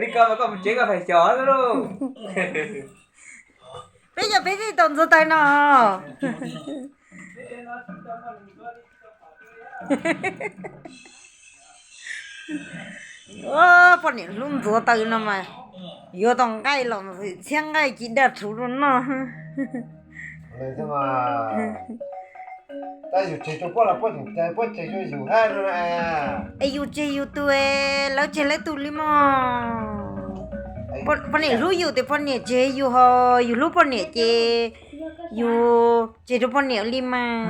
Li ko mas koj mus tsev koj hais xyov xwb lauj. Peb yog peb thiaj tau ntxuav taws no. Poj niam hlub ntxuav taws no mas yuav tau nqaij los txhiab nqaij ci daj rhuv rau noj. Es yus tseg yus tus, lawv tseg lawv tus li mas. Poj niam hlub yus ces poj niam tseg yus ho, yus hlub poj niam ces yus tseg rau poj niam li mas.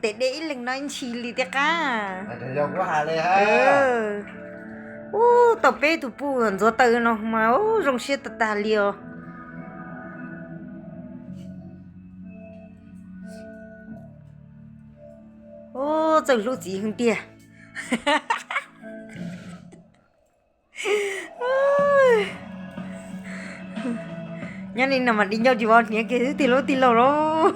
Tes de ib leeg no ntshis li thiab qab. Ub, tau peb tus puj ntxuav taws no mas ub zoo siab tag tag li os. Ub, txawj hlub txiv heev tiag. Nyob li no mas di ncauj tsis vov hniav kiag xwb tij laug tij laug lauj.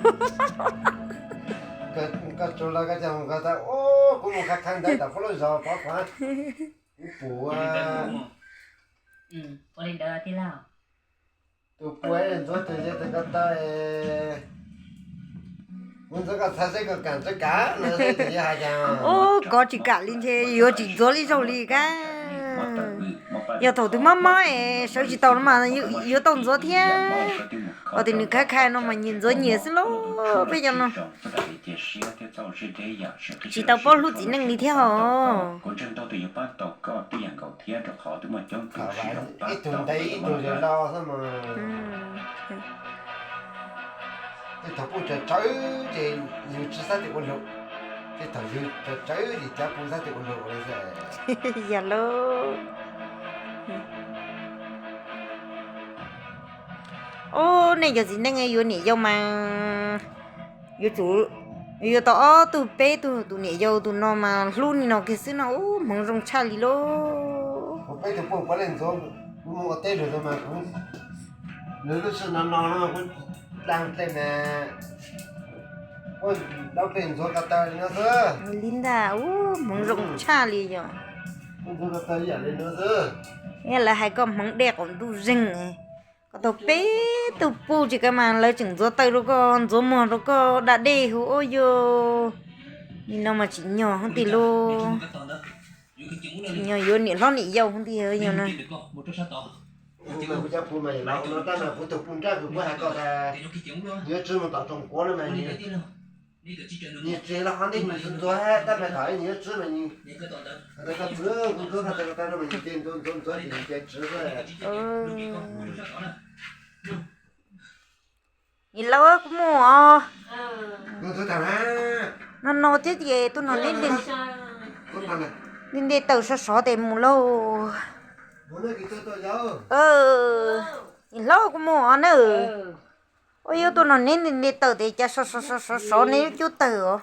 Tus puj ntxuav tus ze tus ko taw, kuv ntxuav koj txhais seb koj kam tsis kam no, ub, koj tsis kam li ntshe yuav tsis ntxuav li zaug li kab. Yog thaum twg mob mob es sawv tsis tau no mas yuav tau ntxuav thiab. Hos tias nws khav khav no mas nyias ntxuav nyias xwb lauj, peb cov no tsis tau paub hlub txiv neej li thiab hos. Ib tug ntev ib tug yawg laus xwb mas. Tej thaum puj tsawv tsawv ces yus tsis xav tias ua luam, tej thaum yus tsawv tsawv ces cav puj xav tias ua luam li xwb. Yog lauj. Ub, nej cov txiv neej yuav niam yau mas yuav tsum yuav tau ob tug peb tug, tus niam yau tus no mas hlub li no kiag xwb no ub hmoov zoo tshaj li lauj. Peb tus puj puav leej ntxuav, kuv mus ua teb lawm mas kuv, lub sij no no kuv dlaa dlej mas kuv dlaa dlej ntxuav ko taw li no xwb. Li ntag ub hmoov zoo tshaj li yog. Ntxuav ko taw ib yam li no xwb. Lawv hais koj hmoov dej qaum ntuj zeeg. Koj tau peb tug puj tsis kav mas lawv tseem ntxuav taw rau koj, ntxuav muag rau koj da dej hu ub yog. Li no mas tsim nyog heev tiag lauj. Tsim nyog yuav niam hlob niam yau heev tiag yog no. Nws tsis los qhov ntej nws tsis ntxuav tab mas thaum nws yuav tswv mas nws, ntxuav ntxuav ntxuav ntxuav ntxuav ces nws ces tswv xwb. Niam laus kuv mus os. No no thiab ces tuaj nrog neb nte taws sov sov tes mus lauj. Niam hlob kuv mus os na. Ua yuav tuaj nrog neb nte taws tes cas sov sov sov sov neb lub cub taws os.